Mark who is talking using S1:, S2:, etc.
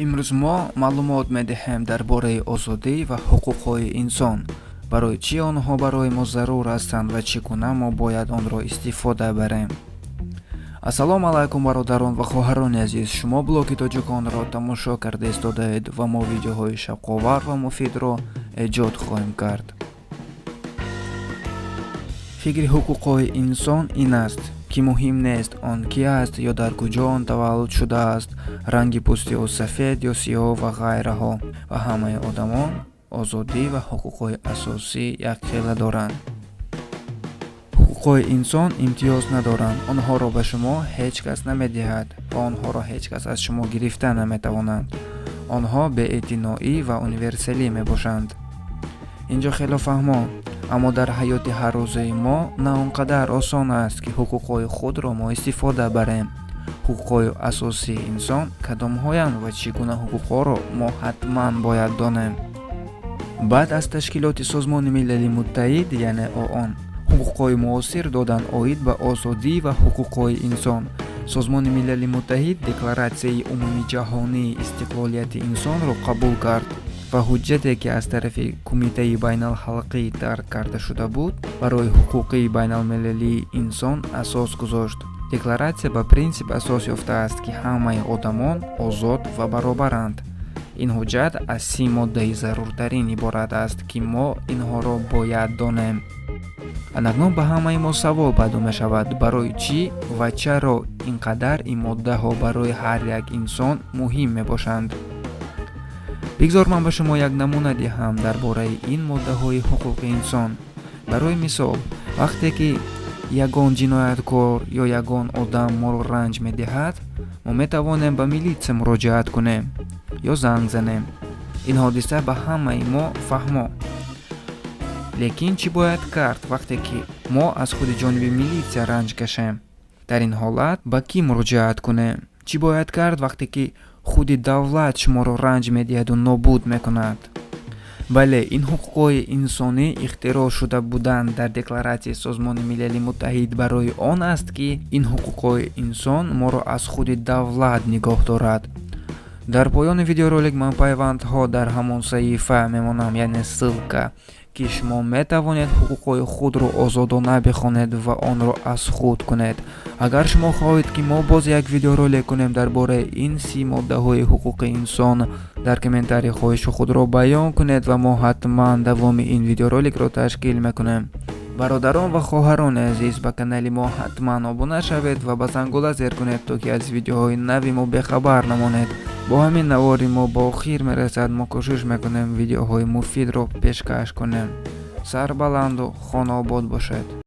S1: Имрӯз мо маълумот медиҳем дар бораи озодӣ ва ҳуқуқҳои инсон, барои чӣ онҳо барои мо зарур ҳастанд ва чӣ гуна мо бояд онро истифода барем. Ассалому алайкум, бародарон ва хоҳарони азиз! Шумо блоги тоҷиконро тамошо карда истодаед ва мо видеоҳои шавқовар ва муфидро эҷод хоҳем кард. Фикри ҳуқуқҳои инсон ин аст, ки муҳим нест, он ки аст ё дар куҷо он таваллуд шудааст, ранги пӯсти ӯ сафед ё сиёҳ ва ғайраҳо, ва ҳамаи одамон озодӣ ва ҳуқуқҳои асосӣ якхела доранд. Ҳуқуқҳои инсон имтиёз надоранд. Онҳоро ба шумо ҳеҷ кас намедиҳад ва онҳоро ҳеҷ кас аз шумо гирифта наметавонад. Онҳо беэътиноӣ ва универсалӣ мебошанд. Инҷо хело фаҳмо, аммо дар ҳаёти ҳаррӯзаи мо на он қадар осон аст, ки ҳуқуқҳои худро мо истифода барем. Ҳуқуқҳои асосии инсон кадомҳоянд ва чӣ гуна ҳуқуқҳоро мо ҳатман бояд донем? Баъд аз ташкилоти Созмони Милали Муттаҳид, яъне ООН, ҳуқуқҳои муосир додан оид ба озодӣ ва ҳуқуқҳои инсон, Созмони Милали Муттаҳид Декларатсияи умумиҷаҳонии истиқлолияти инсонро қабул кард ва ҳуҷҷате, ки аз тарафи Кумитаи байналхалқӣ дарк карда шуда буд, барои ҳуқуқи байналмилалии инсон асос гузошт. Декларатсия ба принсип асос ёфтааст, ки ҳамаи одамон озод ва баробаранд. Ин ҳуҷҷат аз 30 моддаи заруртарин иборат аст, ки мо инҳоро бояд донем. Анакнун ба ҳамаи мо савол пайдо мешавад: барои чӣ ва чаро ин қадар ин моддаҳо барои ҳар як инсон муҳим мебошанд? Бигзор ман ба шумо як намуна диҳам дар бораи ин моддаҳои ҳуқуқи инсон. Барои мисол, вақте ки ягон ҷинояткор ё ягон одам моро ранҷ медиҳад, мо метавонем ба милитсия муроҷиат кунем ё занг занем. Ин ҳодиса ба ҳамаи мо фаҳмо. Лекин чӣ бояд кард, вақте ки мо аз худи ҷониби милитсия ранҷ кашем? Дар ин ҳолат ба кӣ муроҷиат кунем? Чӣ бояд кард, вақте ки худи давлат шуморо ранҷ медиҳаду нобуд мекунад? Бале, ин ҳуқуқҳои инсонӣ ихтироъ шуда буданд дар Декларатсияи Созмони Милали Муттаҳид барои он аст, ки ин ҳуқуқҳои инсон моро аз худи давлат нигоҳ дорад. Дар поёни видеоролик ман пайвандҳо дар ҳамон саҳифа мемонам, яъне ссылка, ки шумо метавонед ҳуқуқҳои худро озодона бихонед ва онро аз худ кунед. Агар шумо хоҳед, ки мо боз як видеоролик кунем дар бораи ин 30 моддаҳои ҳуқуқи инсон, дар комментарий хоҳиши худро баён кунед ва мо ҳатман давоми ин видеороликро ташкил мекунем. Бародарон ва хоҳарони азиз, ба канали мо ҳатман обуна шавед ва ба зангула зер кунед, то ки аз видеоҳои нави мо бехабар намонед. Бо ҳамин навори мо ба охир мерасад. Мо кӯшиш мекунем, видеоҳои муфидро пешкаш кунем. Сарбаланду хонаобод бошед.